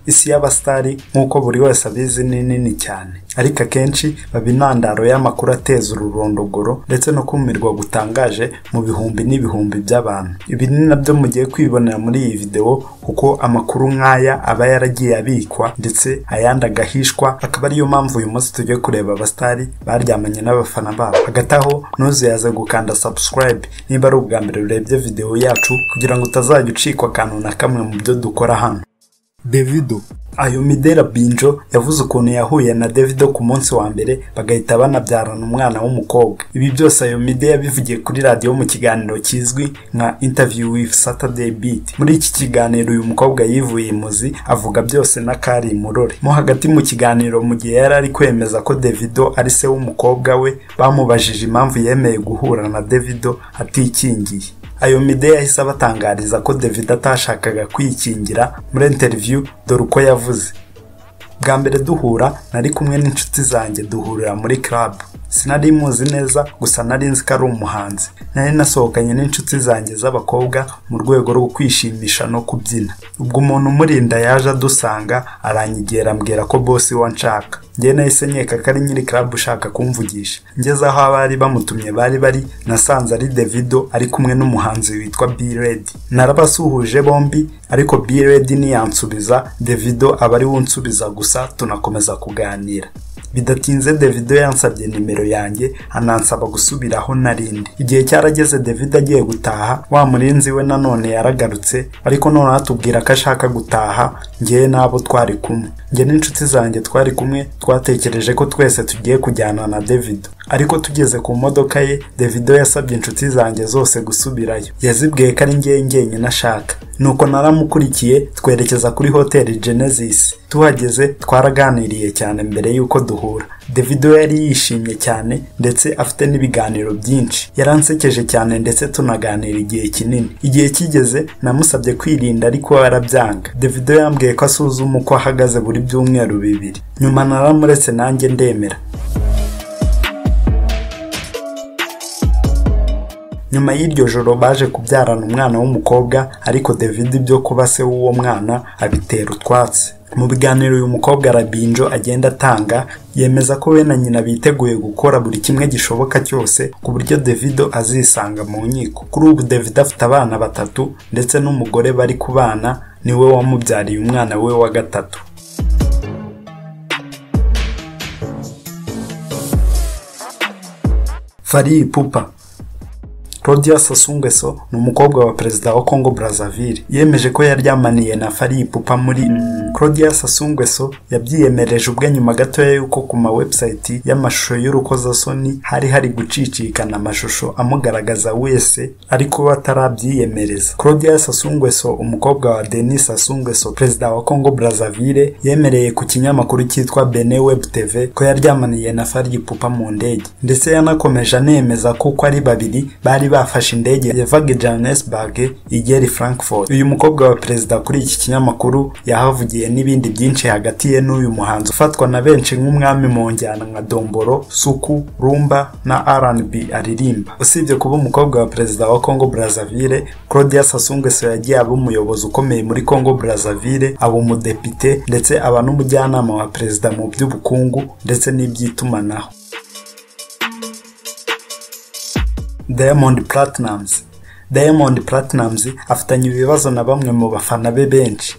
Isi y'abasitari nk'uko buri wese abizi ni nini cyane, ariko akenshi baba intandaro y'amakuru ateza ururondogoro ndetse no kumirwa gutangaje mu bihumbi n'ibihumbi by'abantu. Ibi ni nabyo mugiye kwibonera muri iyi video, kuko amakuru nk'aya aba yaragiye abikwa ndetse ayandi agahishwa, akaba ariyo mpamvu uyu munsi tugiye kureba abasitari baryamanye n'abafana babo. Hagati aho ntuzuyaze gukanda subscribe niba ari ubwa mbere urebye video yacu, kugira ngo utazajya ucikwa akantu na kamwe mu byo dukora hano. Davido. Ayomide Labinjo yavuze ukuntu yahuye na Davido ku munsi wa mbere bagahita banabyarana umwana w'umukobwa. Ibi byose Ayomide yabivugiye kuri radiyo mu kiganiro kizwi nka Interview with Saturday Beat. Muri iki kiganiro uyu mukobwa yivuye imuzi avuga byose na Kari Murore. Mo hagati mu kiganiro, mu gihe yari ari kwemeza ko Davido ari se w'umukobwa we, bamubajije impamvu yemeye guhura na Davido atikingiye. Ayomide yahise abatangariza ko Davido atashakaga kwikingira. Muri interview dore uko yavuze: "Bwa mbere duhura nari kumwe n'inshuti zanjye, duhurira muri club. Sinari muzi neza, gusa nari nzi ko ari umuhanzi. Nari nasohokanye n'inshuti zanjye z'abakobwa mu rwego rwo kwishimisha no kubyina. Ubwo umuntu umurinda yaje adusanga, aranyegera ambwira ko boss we anshaka. Njye nahise nkeka ko ari nyiri club ushaka kumvugisha. Ngeze aho abari bamutumye bari bari, nasanze ari Davido ari kumwe n'umuhanzi witwa B-Red. Narabasuhuje bombi, ariko B-Red ntiyansubiza, Davido aba ari we unsubiza gusa, tunakomeza kuganira. Bidatinze Davido yansabye nimero yanjye, anansaba gusubiraho narindi. Igihe cyarageze Davido agiye gutaha, wa murinzi we nanone yaragarutse, ariko noneho atubwira ko ashaka gutaha njyewe n'abo twari kumwe. Njye n'inshuti zanjye twari kumwe twatekereje ko twese tugiye kujyana na Davido, ariko tugeze ku modoka ye, Davido yasabye inshuti zanjye zose gusubirayo. Yazibwiye ko ari njyewe njyenyine ashaka. Nuko naramukurikiye twerekeza kuri hoteli Genesis. Tuhageze twaraganiriye cyane mbere y'uko duhura. Davido yari yishimye cyane ndetse afite n'ibiganiro byinshi. Yaransekeje cyane ndetse tunaganira igihe kinini. Igihe kigeze namusabye kwirinda ariko arabyanga. Davido yambwiye ko asuzuma uko ahagaze buri byumweru 2. Nyuma naramuretse nanjye ndemera." Nyuma y'iryo joro baje kubyarana umwana w'umukobwa, ariko Davido ibyo kuba se w'uwo mwana abitera utwatsi. Mu biganiro uyu mukobwa Labinjo agenda atanga, yemeza ko we na nyina biteguye gukora buri kimwe gishoboka cyose ku buryo Davido azisanga mu nkiko. Kuri ubu Davido afite abana 3 ndetse n'umugore bari kubana niwe wamubyariye umwana we wa 3. Fally Ipupa. Claudia Sassou Nguesso ni umukobwa wa perezida wa Congo Brazzaville. Yemeje ko yaryamaniye na Fally Ipupa muri Claudia Sassou Nguesso yabyiyemereje ubwe nyuma gatoya y'uko ku ma website y'amashusho y'urukozasoni hari gucicikana amashusho amugaragaza wese, ariko batarabyiyemereza. Claudia Sassou Nguesso, umukobwa wa Denis Sassou Nguesso, perezida wa Congo Brazzaville, yemereye ku kinyamakuru cyitwa Bene Web TV ko yaryamaniye na Fally Ipupa mu ndege, ndetse yanakomeje anemeza ko uko ari babiri bari bafashe indege yavaga Johannesburg igera Frankfurt. Uyu mukobwa wa perezida kuri iki kinyamakuru yahavugiye n'ibindi byinshi hagati ye n'uyu muhanzi ufatwa na benshi nk'umwami mu njyana nka domboro, suku, rumba na R&B aririmba. Usibye kuba umukobwa wa perezida wa Congo Brazzaville, Claudia Sassou Nguesso yagiye aba umuyobozi ukomeye muri Congo Brazzaville, aba umudepite ndetse aba n'umujyanama wa perezida mu by'ubukungu ndetse n'iby'itumanaho. Diamond Platnumz. Diamond Platnumz afitanye ibibazo na bamwe mu bafana be benshi.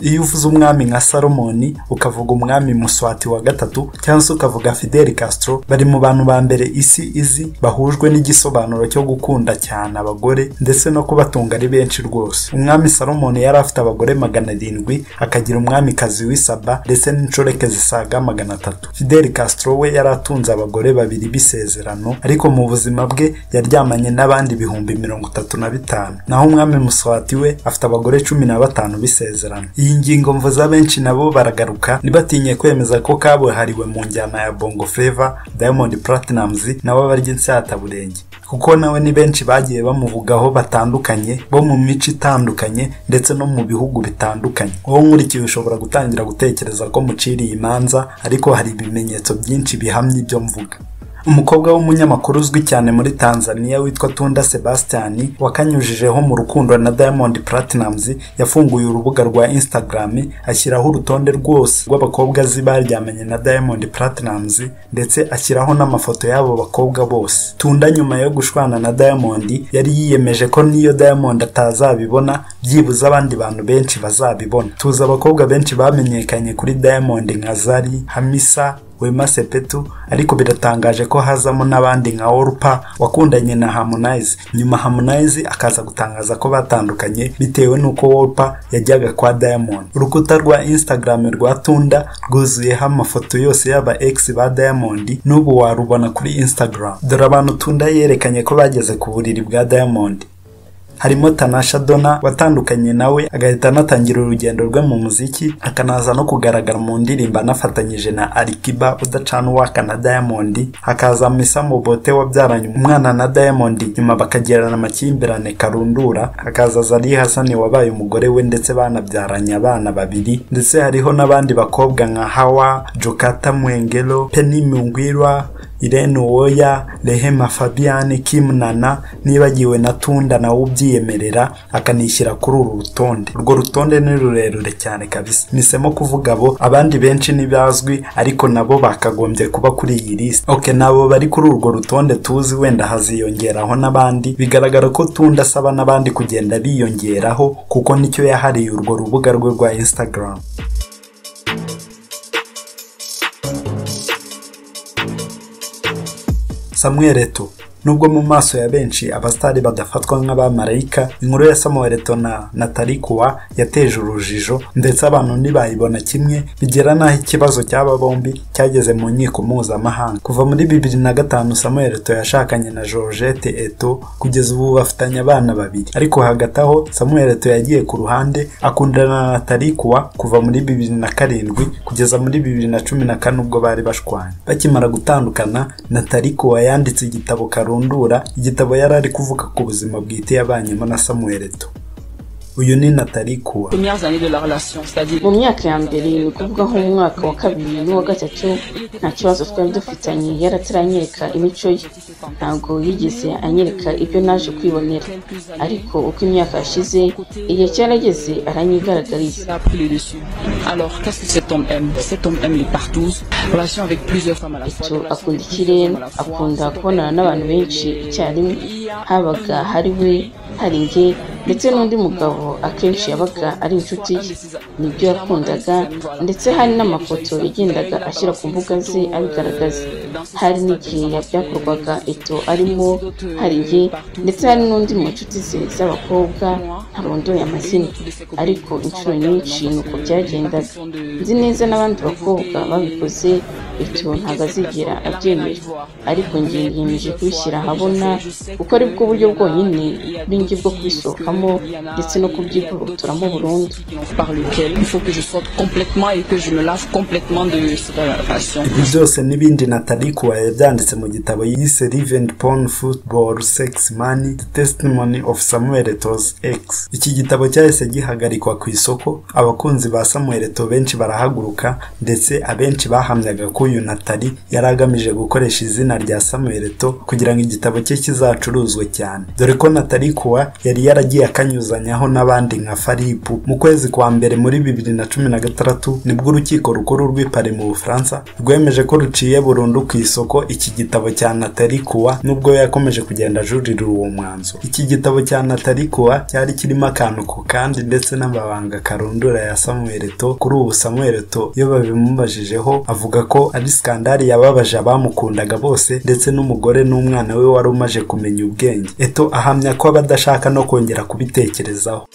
Iyo uvuze umwami nka Salomoni, ukavuga umwami Muswati wa 3, cyangwa se ukavuga Fidel Castro, bari mu bantu ba mbere isi izi bahujwe n'igisobanuro cyo gukunda cyane abagore ndetse no kubatunga ari benshi rwose. Umwami Salomoni yari afite abagore 700, akagira umwamikazi w'Isaba ndetse n'inshoreke zisaga 300. Fidel Castro we yari atunze abagore 2 b'isezerano, ariko mu buzima bwe yaryamanye n'abandi 35,000. Naho umwami Muswati we afite abagore 15 b'isezerano. Iyi ngingo mvuza benshi nabo baragaruka ntibatinye kwemeza ko kabuhariwe mu njyana ya Bongo Flava Diamond Platnumz nabo barya insataburenge, kuko nawe ni benshi bagiye bamuvugaho batandukanye bo mu mico itandukanye ndetse no mu bihugu bitandukanye. Wowe nkurikiye ushobora gutangira gutekereza ko muciriye imanza, ariko hari ibimenyetso byinshi bihamya ibyo mvuga. Umukobwa w'umunyamakuru uzwi cyane muri Tanzania witwa Tunda Sebastian wakanyujijeho mu rukundo na Diamond Platnumz yafunguye urubuga rwa Instagram ashyiraho urutonde rwose rw'abakobwa azi baryamanye na Diamond Platnumz ndetse ashyiraho n'amafoto y'abo bakobwa bose. Tunda nyuma yo gushwana na Diamond yari yiyemeje ko niyo Diamond atazabibona byibuze abandi bantu benshi bazabibona. Tuzi abakobwa benshi bamenyekanye kuri Diamond nka Zari, Hamisa, Wema Sepetu, ariko biratangaje ko hazamo n'abandi nka Orpa wakundanye na Harmonize. Nyuma Harmonize akaza gutangaza ko batandukanye bitewe n'uko Orpa yajyaga kwa Diamond. Urukuta rwa Instagram rwa Tunda rwuzuyeho amafoto yose y'aba ex ba Diamond, n'ubu warubona kuri Instagram. Dore abantu Tunda yerekanye ko bageze ku buriri bwa Diamond. Harimo Tanasha Donna watandukanye nawe agahita anatangira urugendo rwe mu muziki, akanaza no kugaragara mu ndirimbo anafatanyije na Alikiba udacana uwaka na Diamond. Hakaza Misa Mobote wabyaranye umwana na Diamond nyuma bakagirana amakimbirane karundura. Hakaza Zari Hassan wabaye umugore we ndetse banabyaranye abana babiri, ndetse hariho n'abandi bakobwa nka Hawa Jokata Mwengelo, Penny Mungwirwa, Irene Uwoya, Rehema Fabian, Kim Nana, nibagiwe na Tunda nawe ubyiyemerera akanishyira kuri uru rutonde. Urwo rutonde ni rurerure cyane kabisa. Nisemo kuvuga abo, abandi benshi ntibazwi ariko nabo bakagombye kuba kuri iyi list. Okay, nabo bari kuri urwo rutonde tuzi, wenda haziyongeraho n'abandi. Bigaragara ko Tunda asaba n'abandi kugenda biyongeraho kuko nicyo yahariye urwo rubuga rwe rwa Instagram. Samuel Eto'o. Nubwo mu maso ya benshi abastari badafatwa nk'abamarayika, inkuru ya Samuel Eto'o na Nathalie Koua yateje urujijo ndetse abantu ntibayibona kimwe, bigera naho ikibazo cy'aba bombi cyageze mu nkiko mpuzamahanga. Kuva muri 2005 Samuel Eto'o yashakanye na Georgette Eto'o, kugeza ubu bafitanye abana babiri. Ariko hagati aho Samuel Eto'o yagiye ku ruhande akundana na Nathalie Koua kuva muri 2007 kugeza muri 2014 ubwo bari bashwanye. Bakimara gutandukana, Nathalie Koua yanditse igitabo karundura, igitabo yari ari kuvuga ku buzima bwite yabanyemo na Samuel Eto'o. Uyu ni Nathalie Koua. Mu myaka ya mbere, ni ukuvuga nko mu mwaka wa kabiri n'uwa gatatu, nta kibazo twari dufitanye, yarataranyereka imico ye, ntabwo yigeze anyereka ibyo naje kwibonera. Ariko uko imyaka yashize, igihe cyarageze aranyigaragariza. Eto'o akunda ikirere, akunda kubonana n'abantu benshi icyarimwe, habaga hari we, hari njye ndetse n'undi mugabo akenshi yabaga ari inshuti ye. Nibyo yakundaga, ndetse hari n'amafoto yagendaga ashyira ku mbuga ze abigaragaza. Hari n'igihe byakorwaga Eto'o arimo, hari njye ndetse hari n'undi mu nshuti ze z'abakobwa ntarondoye amazina, ariko inshuro nyinshi ni uko byagendaga. Nzi neza n'abandi bakobwa babikoze, Eto'o ntabwo azigera abyemera, ariko njye niyemeje kubishyira ahabona kuko aribwo buryo bwonyine kuri njye bwo kubisohokamo ndetse no kubyigobotoramo burundu. Ibi byose n'ibindi Nathalie Koua yabyanditse mu gitabo yise Revenge Porn Football Sex Money: The Testimony of Samuel Eto'o's Ex. Iki gitabo cyahise gihagarikwa ku isoko, abakunzi ba Samuel Eto'o benshi barahaguruka, ndetse abenshi bahamyaga ko uyu Nathalie yari agamije gukoresha izina rya Samuel Eto'o kugira ngo igitabo cye kizacuruzwe cyane. Dore ko Nathalie Koua yari yaragiye akanyuzanyaho n'abandi nka Faripu. Mu kwezi kwa mbere muri 2016 nibwo urukiko rukuru rw'i Paris mu Bufaransa rwemeje ko ruciye burundu ku isoko iki gitabo cya Nathalie Koua, nubwo yakomeje kugenda ajurira uwo mwanzuro. Iki gitabo cya Nathalie Koua cyari kirimo akantu ku kandi ndetse n'amabanga karundura ya Samuel Eto'o. Kuri ubu Samuel Eto'o iyo babimubajijeho avuga ko ari skandali yababaje abamukundaga bose ndetse n'umugore n'umwana we wari umaje kumenya ubwenge. Eto'o ahamya ko abadashaka no kongera kubitekerezaho.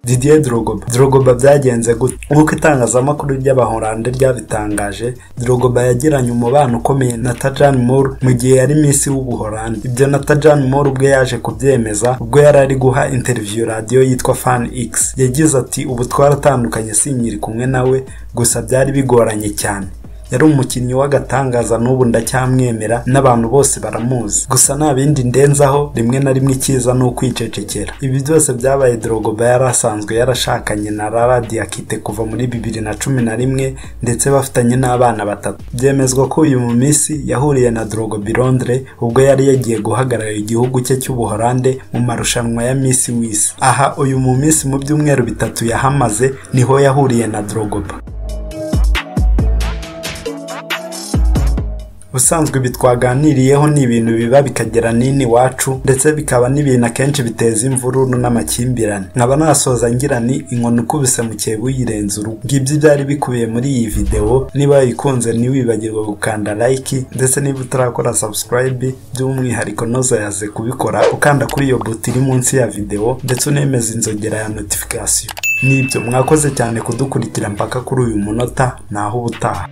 Didier Drogba. Drogba byagenze gute? Nk'uko itangazamakuru ry'Abahorande ryabitangaje, Drogba yagiranye umubano ukomeye na Tajan Moore mu gihe yari Miss w'Ubuholandi. Ibyo na Tajan Moore ubwe yaje kubyemeza ubwo yari ari guha interview radio yitwa Fan X. Yagize ati: "Ubu twaratandukanye sinkiri kumwe nawe, gusa byari bigoranye cyane. Yari umukinnyi w'agatangaza, n'ubu ndacyamwemera n'abantu bose baramuzi. Gusa nta bindi ndenzaho, rimwe na rimwe icyiza ni ukwicecekera. Ibi byose byabaye Drogba yari asanzwe yarashakanye na Rara Diakite kuva muri 2011 ndetse bafitanye n'abana batatu. Byemezwa ko uyu mu Miss yahuriye na Drogba i Londres ubwo yari yagiye guhagararira igihugu cye cy'Ubuholande mu marushanwa ya Miss w'isi. Aha uyu mu Miss mu byumweru 3 yahamaze niho yahuriye na Drogba. Ubusanzwe ibi twaganiriyeho ni ibintu biba bikagera nini iwacu, ndetse bikaba n'ibintu akenshi biteza imvururu n'amakimbirane. Nkaba nasoza ngira ni inkoni ukubise mukeba uyirenza urugo. Ngibyo byari bikubiye muri iyi video. Niba wayikunze ntiwibagirwe gukanda like, ndetse niba utarakora subscribe by'umwihariko ntuzayaze kubikora ukanda kuri iyo buto iri munsi ya video, ndetse unemeza inzogera ya notification. Nibyo, mwakoze cyane kudukurikira mpaka kuri uyu munota, naho ubutaha.